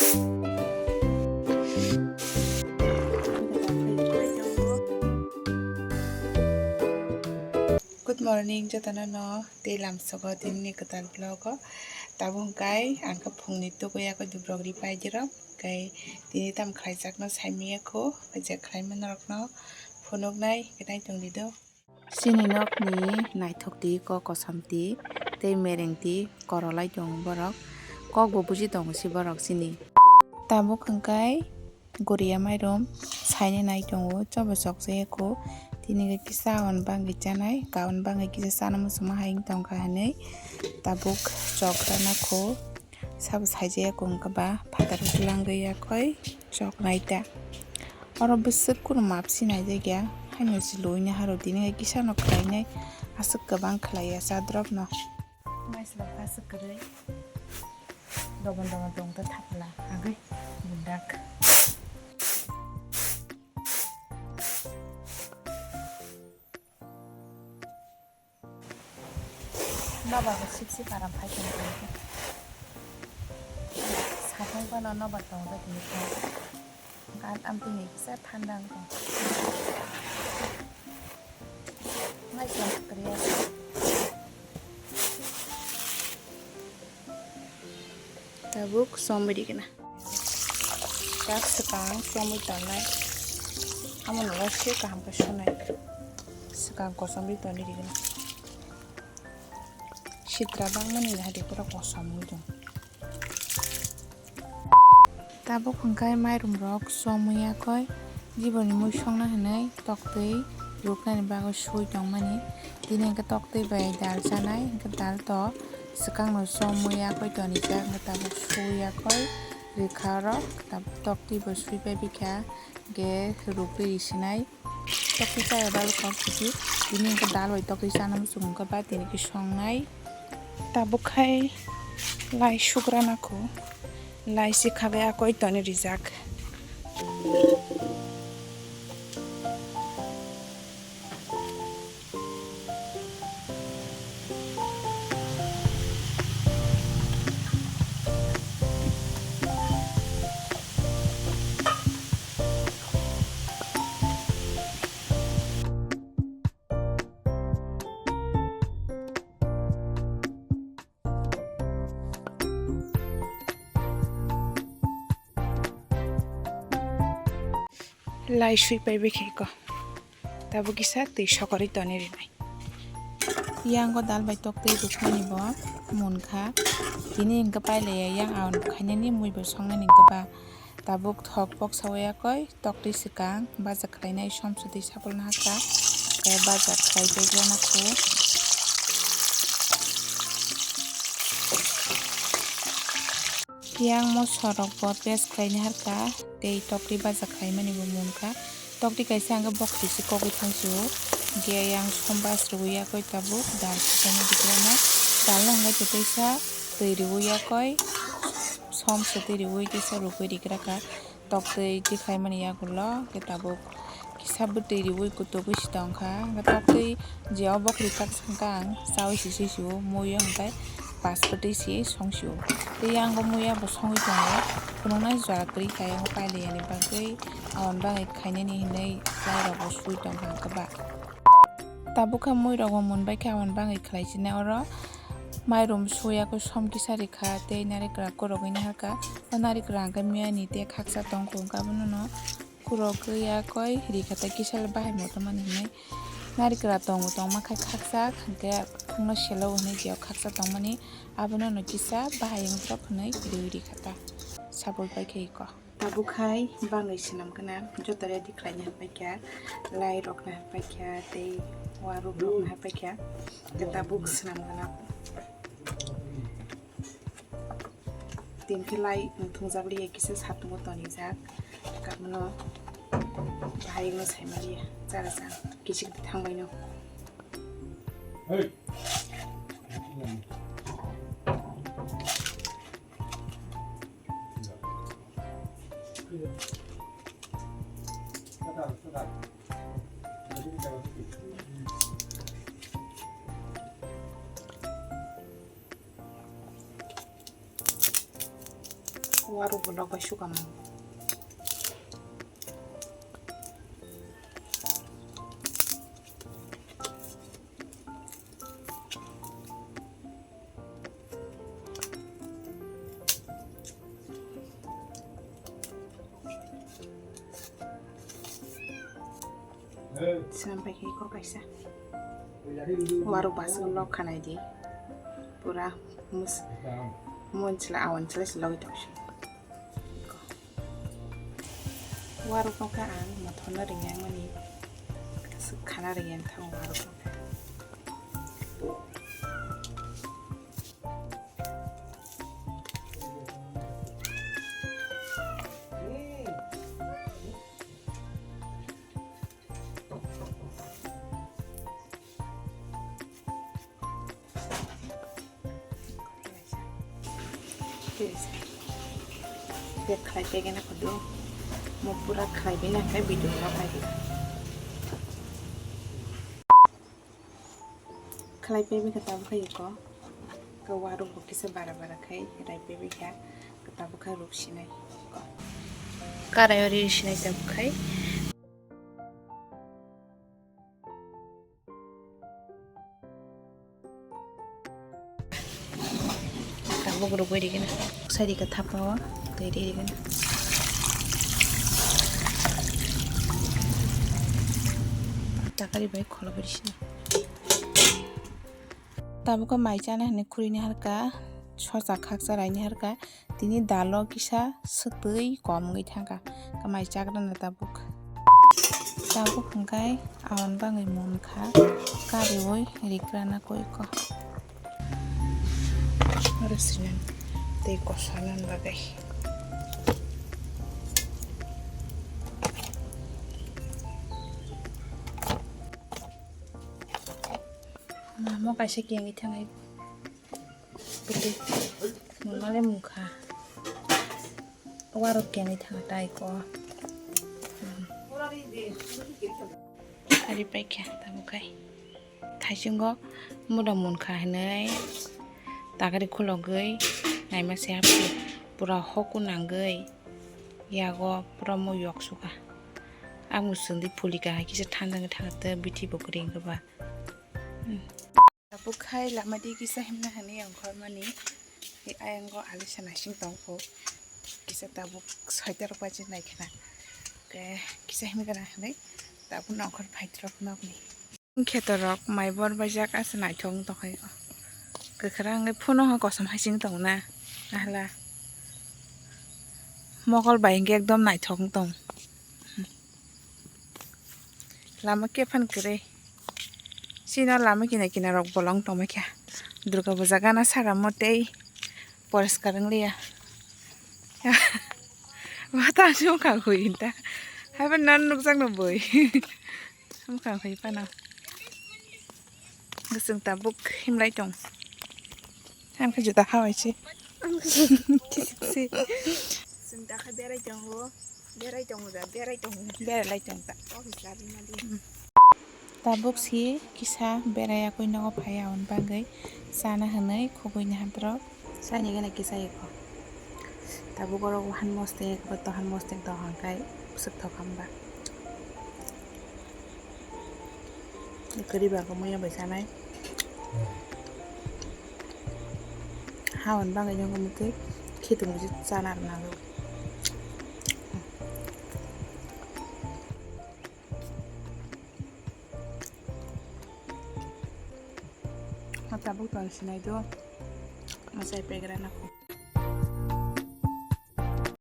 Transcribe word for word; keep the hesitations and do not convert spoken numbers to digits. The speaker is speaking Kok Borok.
Good morning, jotono no tei lamsogo tini ni kwtal vlog o. Tabuk hwnkhe ang khe phungni tugui ya khe dubrok ri pai di rok, hwnkhe tini tam khlaijak no saimanya kho, je khlaima norok no phunuknai khe nai tong di do. Chini nokni naithok ti, kok kosom ti, tei mereng ti korolai tongo borok. Kok bo buji tongo se borok chini. Tabuk hwnkhe guriya mairum sainai nai tongo, chobo chokjaya kho. Tini khe kisa on bangwi chanai, kaon bangwi kisa chana muchungma hai wng tongkha hinwi tabuk chokrana kho. Sabo saijaya kung khe ba phataro twlangwi yakhoi choknai ta. Oro bwswk kunu map si naijakya, haino se luina haro tini hai kisa no khlainai aswk kwbang khlaiya sadrop no. Maislo aswk kwrwi dobon dobon tong ta thapla agwi budak. Nobar bo sip sip aram phai tong tong khe. Satung phano nobar tong jak tini khe. Gan amtwi ni kisa thanda wng tong. Nai se kwrwi. Tabuk somwi rikna. Kak swkang somwi tongnai. Amo nolo se kaham khe sunai. Swkang kosom ri toni rikna. Sitra bangmani hai de pura kosom wng tong. Tabuk hwnkhe mairum rok somwi yakoi jiboni mui songna hinwi toktwi ruknani bagwi sui tongmani. Tini hwnkhe toktwi bai dal chanai, hwnkhe dal to swkangno somwi yakoi tonijak, hwnkhe tabuk sui yakoi rikha oro, tabuk toktwi bo sui pai bikha, hwnkhe rukgwi risinai. Toktwi chaya dal kok sidi, tini hwnkhe dal bai toktwi chana muchung hwnkhe ba tini khe songnai. Tabuk khai lai sugrana kho, lai sikha bai akoi toni rijak. Lai sui pai bai khe ko. Tabuk kisa twi sokorwi toni rinai. Yang o dal bai tok twi rukmani bo munkha. Tini hwnkhe pailaiya yang aon khainani mui bo songnani hwnkhe ba. Tabuk thok boksa o yakoi toktwi swkang baja khlainai somswtwi sapulna hakha, tei baja khlai tei gana kho. Yang moso rok bo paste khlaina harkha, tei toktwi baja khlaimani bo munkha. Toktwi kaisa hwnkhe bokhri se kogwi thang sio, hwnkhe yang sombas rwui yakoi tabuk dal swkangni bidirano dalno hwnkhe tei teisa twi rwui yakoi. Som se twi riui kisa rukui rigra kha. Tok twi tikhlai mani yagulo khe tabuk kisa bwtwi riui kutugui si tong kha. Hwnkhe tok twi je o bokhri kak song kha ang chaui si si sio, muiyo hwnkhe pas bwtwi si song sio. Tei yang bo muiya bo songwi tongo. Phunuknai jora kwrwi kha yang pailai yani bagwi, aboni bagwi khainani hinwi lai rok bo sui tong kha hwnkhe ba. Tabuk khe mui rok bo mun bai khe aboni bagwi khlai sinai oro. Mairum suya khe som kisa rikha tei narikra korogwi nahar kha. O narikra hwnkhe miyani tei khaksa tong kho hwnkhe abono no korogwi ya koi rikha tei kisa le bahai moto mani hinwi. Narikra tongo tongma khe khaksa hwnkhe thungno selo hinwi je o khaksa tongmani abono no kisa bahai wngthrok hinwi riui rikha ta. Sabul pai khe iko. Tabuk hai bangwi swnam gana joto ready khlaina hwnpai kha, lai rokna hwnpai kha tei waruk rokna hwnpai kha, tabuk swnam gana. Tini khe lai thungjak liya kisa satungo tonijak, kamono bahai no saimaliya chara cha kichik thangbaino. Waruk bo lok bai sukamung. Swnam pai khe kok kaisa. Waruk baswk lok khanai di. Pura mus-, mun chwla awan chwla se logwi tongsi. Waruk no kha ang mothor no ringya mani. Khana ringya thang waruk no kha. Bek khlai pegena kodo. Mo pura khlai bina khlai video no khlai. Khlai pegwi khe tabuk khai ko. Ko waruk bo kisa bara bara khai rai pegwi kha. Ko tabuk khai ruk sinai ko. Karai ori sinai tabuk khai. Tabuk rugwi rigwino. Sari ka thapa o twi ri rigwino. Takari bai kholo bari sini. Tabuk o mai chana hinwi khurui ni harka, sosa khaksa rai ni harka. Tini dalo kisa swtwi kom wngwi thangkha, kamai chakrana tabuk. Tabuk hwnkhe awan bangwi munkha, kariui rikrana koiko. Oro sinani tei kosa nani bagwi. Mamo kaisa kengwi thangai. Bwtwi mungmale mungkha. Warok kenwi thang tai ko. Ari paikha tamo khai. Thaisingo muda munkha hinwi takari khulogwi naima se hapsi pura hoku nangwi yago pura mo yok suka. Ang musungdi pulika hai kisa thandang thangte bithi bo kwrwi wngkha ba. Hmm. Tabuk khai lama di kisa himna hinwi ongkhormani. Tei ayang go alisa naising tong kho. Kisa tabuk soita rok baji nai khna. Ke kisa himna gana hinwi tabuk nongkhor phai rok nokni. Kheto rok mai bor baijak asa naithok wng tong khaio. Kwkhwrang wngwi phano ha kosom hai sing tong na. Ahla. Mokol bai hwnkhe ekdom naithok wng tong. Lama khe phan kwrwi. Chini lama kina kina rok bolong tongma khe. Durga puja gana sara mo tei poriskar wng liya. Wata aswk wngkha hui ta. Haiba nan nukjak no bui. Wngkha hui phano. Gosong tabuk himlai tong. Ang khe juda hawai se. Kisi kisi. Chwng dakha berai tongo. Berai tongo da, berai tongo. Berai lai tong ta. Office labi mali. Hmm. Tabuk si kisa berai akui nogo phai aboni bagwi chana hinwi khugui ni haborok. Saini gana kisa eko. Tabuk oro wahan mostek, eko to han mostek dohor khai swk thok hamba. Kwrwi ba khe muya bai chanai. Hawan bagwi nw mukhe khitung bisi chana rwna nango. Tabuk tong sinai do. Mwsai pegra nang.